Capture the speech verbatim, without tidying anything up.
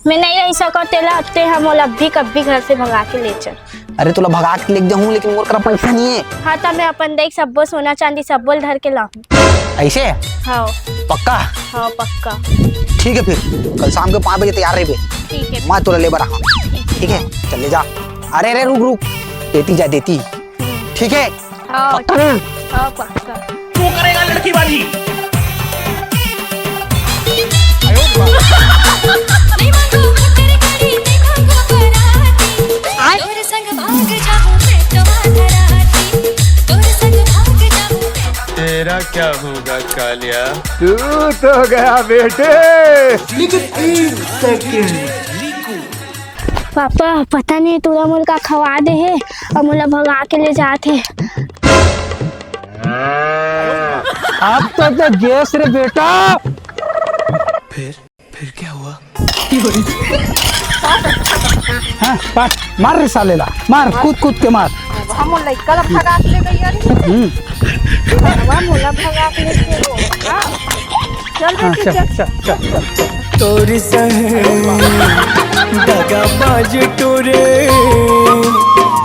मैं नहीं रह सकत तेला, ते ह मोला अभी कभी घर से भगा के ले चल। अरे तोला भगा के लेके जाहूँ, लेकिन मोर करा पैसा नहीं है। हाँ, त मैं अपन दाई के सब्बो सोना चांदी सब्बो ल धर के लाहूँ। ऐसे? हाँ। पक्का? हाँ, पक्का। ठीक है फिर, कल शाम के पाँच बजे तैयार रहिबे। ठीक है। मैं तोला लेबर आहा। ठीक है, चल ले जा। अरे अरे रुक रुक, देती जा देती। ठीक है? हाँ, पक्का ना? हाँ, पक्का। तू करेगा लड़की बाजी। नहीं मांगू मैं तेरी गाड़ी, नहीं मांगू बराती। तोरे संग भाग जाऊं मैं तो आधा राती। तोरे संग भाग जाऊं मैं। तेरा क्या होगा कालिया? तू तो गया बेटे। पापा, पता नहीं तोला मोला का खवा दे हे अउ मोला भगा के ले जात हे। अब तो, तो गैस रे बेटा। फिर, फिर क्या हुआ? हाँ, मार, मार रे साले ला, मार, कूद कूद के मार। हम लइका ला भगा के ले गई अरे। हम्म। मोला भगा के ले गई। चल हाँ, बेटी, चल, चल। चल, चल, चल। तोर संग दगाबाज टोरे।